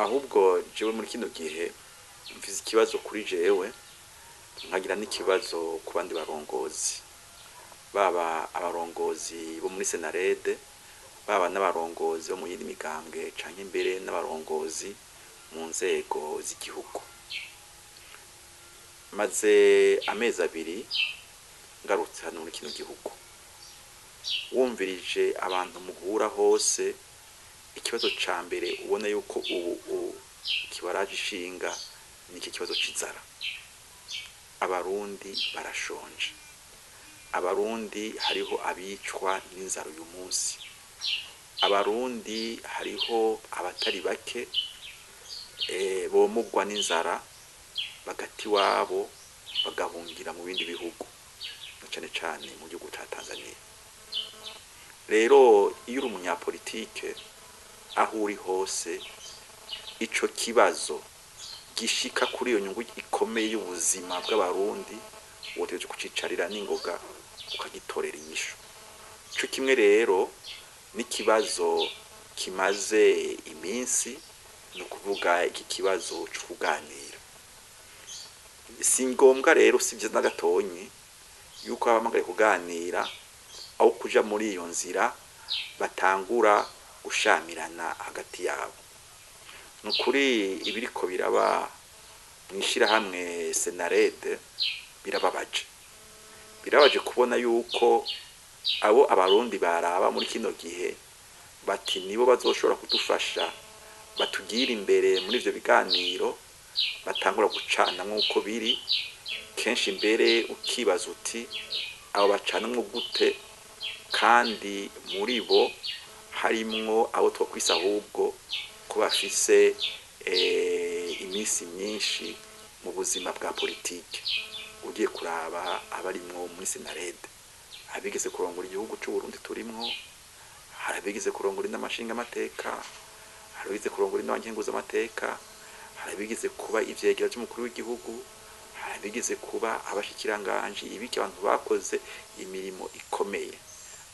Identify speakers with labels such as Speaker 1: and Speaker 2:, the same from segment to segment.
Speaker 1: Ahubwo jewe muri kino gihe mfise ikibazo kuri jewe, nkagira n'ikibazo ku bandi barongozi, baba abarongozi bo muri Senarede, baba n'abarongozi bo mu yindi migambwe, canke mbere n'abarongozi mu nzego z'igihugu. Maze amezi 2 ngarutse hano muri kino gihugu, wumvirije abantu muhura hose, ikibazo ca mbere ubona yuko ubu kibaraje ishinga niki kibazo c'inzara. Abarundi barashonje, Abarundi hariho abicwa n'inzara uyu munsi, Abarundi hariho abatari bake bomugwa n'inzara bagati wabo bagahungira mu bindi bihugu, na cane cane mu gihugu ca Tanzania. Rero iyo uri umunyapolitike aho uri hose, ico kibazo gishika kuri iyo nyungu ikomeye y'ubuzima bw'Abarundi wotegereje kucicarira n'ingoga ukagitorera inyishu. Ico kimwe rero n'ikibazo kimaze iminsi, ni ukuvuga iki kibazo co kuganira. Si ngombwa rero, si vyiza na gatonyi yuko abahamagaye kuganira aho kuja muri iyo nzira batangura gushamirana hagati yabo. Nukuri ibiriko biraba mw'ishirahamwe Senarede birababaje. Birababaje kubona yuko abo Abarundi baraba muri kino gihe bati nibo bazoshobora kudufasha batugira imbere muri ivyo biganiro, batangura gucana nk'uko biri kenshi. Mbere ukibaza uti abo bacanamwo gute, kandi muri bo harimwo abo twokwise ahubwo ko bafise iminsi myinshi mu buzima bwa politike. Ugiye kuraba abarimwo muri Senarede, abigeze kurongora igihugu c'Uburundi turimwo, hari abigeze kurongora inama nshingamateka, hari abigeze kurongora inama nkenguzamateka, hari abigeze kuba ivyegera vy'umukuru w'igihugu, hari abigeze kuba abashikiranganji, ibiki, abantu bakoze imirimo ikomeye,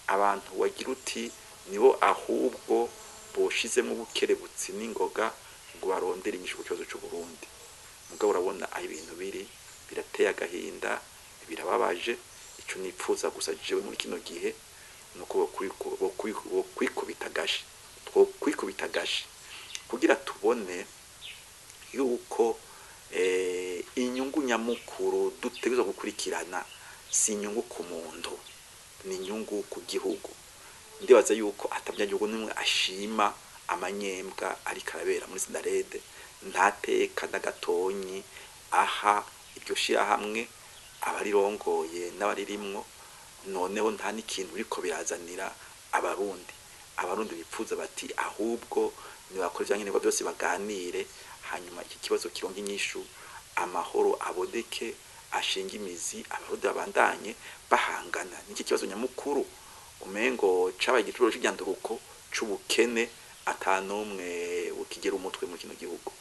Speaker 1: abantu wagira uti nibo ahubwo boshizemwo ubukerebutsi n'ingoga ngo barondere inyishu ku kibazo c'Uburundi. Mugabo urabona aho ibintu biri, birateye agahinda, birababaje. Ico nipfuza gusa jewe muri kino gihe nuko bokwikubita agashi, twokwikubita agashi kugira tubone yuko inyungu nyamukuru dutegerezwa gukurikirana si inyungu ku muntu, ni inyungu ku gihugu. Ndibaza yuko ata munyagihugu n'umwe ashima amanyembwa ariko arabera muri Senarede. Nta teka na gatonyi aha iryo shirahamwe, abarirongoye n'abaririmwo, noneho nta n'ikintu biriko birazanira Abarundi. Abarundi bipfuza bati ahubwo nibakora ivyankenerwa vyose baganire, hanyuma iki kibazo kironke inyishu, amahoro aboneke, ashinge imizi, Abarundi babandanye bahangana n'iki kibazo nyamukuru umengo cabaye igituro c'inyanduruko c'ubukene, ata n'umwe ukigera umutwe muri kino gihugu.